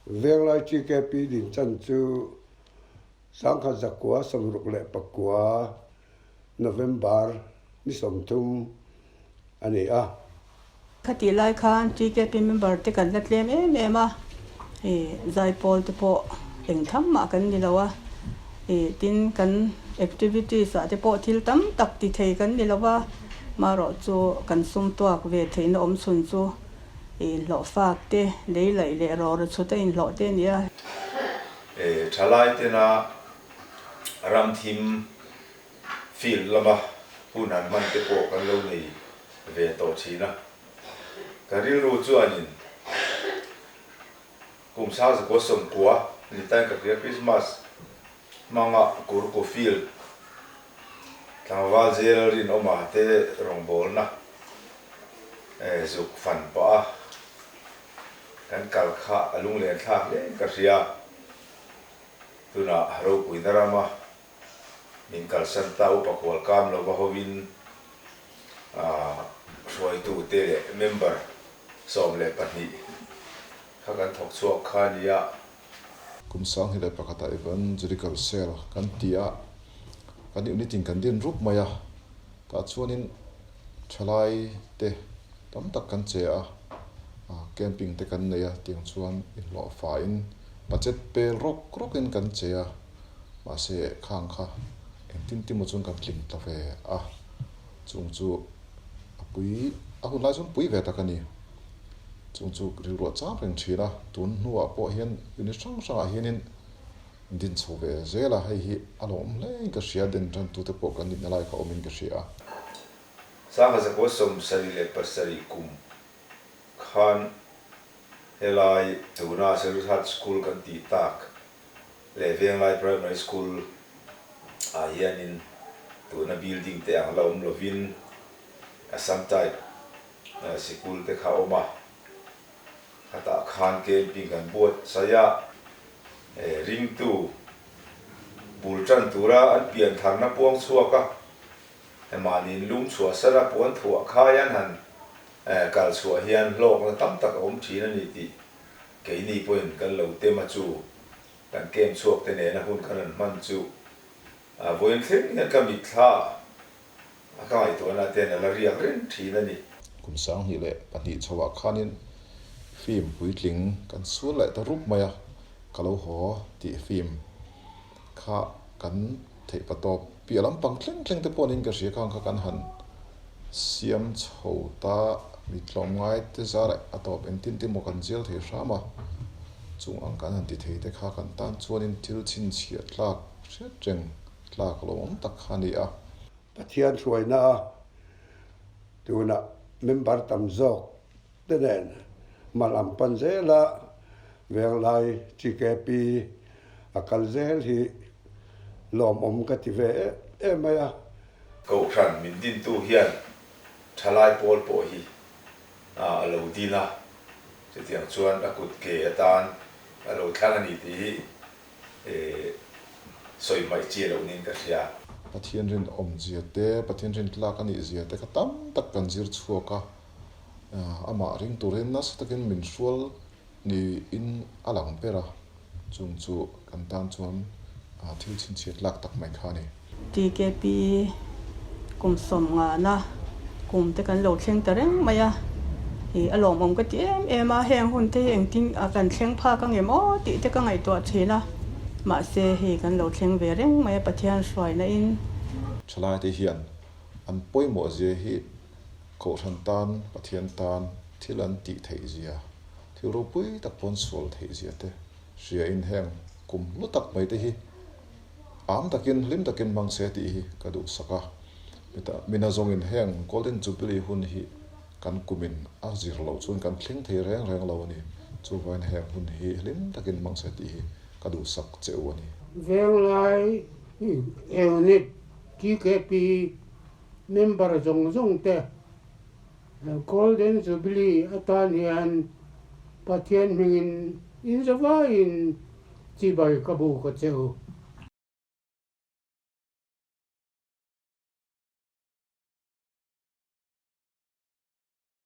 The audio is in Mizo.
Venglai TKP din chan chu 1969 November ni 30 a ni a. Khatih lai khan TKP member te kan la tlem em em a, zaipawl te pawh eng tham mah kan ni lo a, tin kan activities ah te pawh thil tam tak ti thei kan ni lo va, marawh chu kan sum tuak ve theihna awm chhun chu inhlawh fak te, lei laih leh rawra chhut a inhlawh te a ni a. Thalai tena ram thim field lama hun han hman te pawh kan lo nei ve tawh thin a. Ka rilru chuanin kum sangzakua sawmkua ni tain ka hria Christmas hmanga Kurku field tlangval zel rinawma te rawngbawlna zuk fan pah a kan kal kha a lunglen thlak hle in ka hria. Tunah ropuina rama Min kalsan ta upa kual kam lova hovin hruaitute leh member 12 kha kan thawk chhuak kha a nia. Kum 2001 ah Evangelical Cell kan ti a, kan unit in kan din rup mai a, tah chuanin thalai te tam tak kan che a, camping te kan nei a, tiang chuan inhlawh faiin budget pel rawk rawkin kan che a. Mahse, khang kha engtin tin maw chuan kan tling ta ve a, chung chu a pui, a hun lai chuan pui ve tak a ni. Chung chu rilruah chang reng thin a, tun hnuah pawh hian unit hrang hrangah hianin din chho ve zel a, hei hi a lo awm hlein ka hria, den tantute pawh kan nihna lai kha awmin ka hria a. 1977 kum khan helai tuna Serushat School kan tih tak leh Venglai Primary School ah hianin tuna building te ang la awm lovin Assam type sikul te kha a awm a, khatah khan camping kan buatsaih a, ringtu bul tan tura an pian tharna puang chhuak a, mahniin lung chhuah sana puan thuah khai an han kal chhuah hian hlawkna tam tak a awm thin a ni tih Keini pawhin kan lo tema chu kan kem chhuak te nena hun kan han hman chu vawiin thleng hian ka mitthla a ka ngaihtuahna ten a la riak reng thin a ni. Kum 2002 chhoah khanin film puitling kan sual leh ta rup mai a, ka lo haw tih film kha kan theih pa tawp piah lampang thleng thleng te pawh niin ka hria khang kha kan han siam chho ta mi tlawmngai te zar a tawp engtin te maw kan zial thei hram a, chung ang kan han ti thei te kha kan tan chuanin thil chhinchhiah tlak hriat reng tlak lo awm tak kha a ni a. Pathian hruaina a tunah member tam zawk te nen mal an pan zel a, Venglai TKP a kal zel hi lawmawm ka ti ve em em mai a. Kohhran min dintu hian thalai pawl pawh hi a lo din a, chutiang chuan a kut ke atan a lo thlang a ni tih hi sawi hmaih chi loh niin ka hria. Pathian rinawmzia te, Pathian rintlak a nihzia te kha tam tak kan zir chhuak a, Amah ring turin nasa takin min hrual niin a lang ber a, chung chu kan tan chuan thil chhinchhiat lak tak mai kha a ni. TKP kum sawm ngana kum te kan lo thleng ta reng mai a, ih a lawmawm ka ti em em a, heng hun te hi engtin a kan thleng phak angem aw tih te ka ngaihtuah thin a, mahse hei kan lo thleng ve reng mai a Pathian hruaina in. Thalai te hian an pawimawh zia hi Kohhran tan, Pathian tan thil an tih theih zia, thil ropui tak pawn sual theih zia te hriain heng kum hlu tak mai te hi am takin hlim takin hmang se tih hi ka duhsak a. Mina zawngin heng Golden Jubilee hun hi kan kumin a zir loh chuan kan thleng thei reng reng lo a ni. Chuvangin heng hun hi hlim takin hmang se tih hi ka duhsak che u a ni. Venglai Unit TKP Member zawng zawng te Golden Jubilee atan hian Pathian hmingin inzavaiin chibai ka bu ka che u.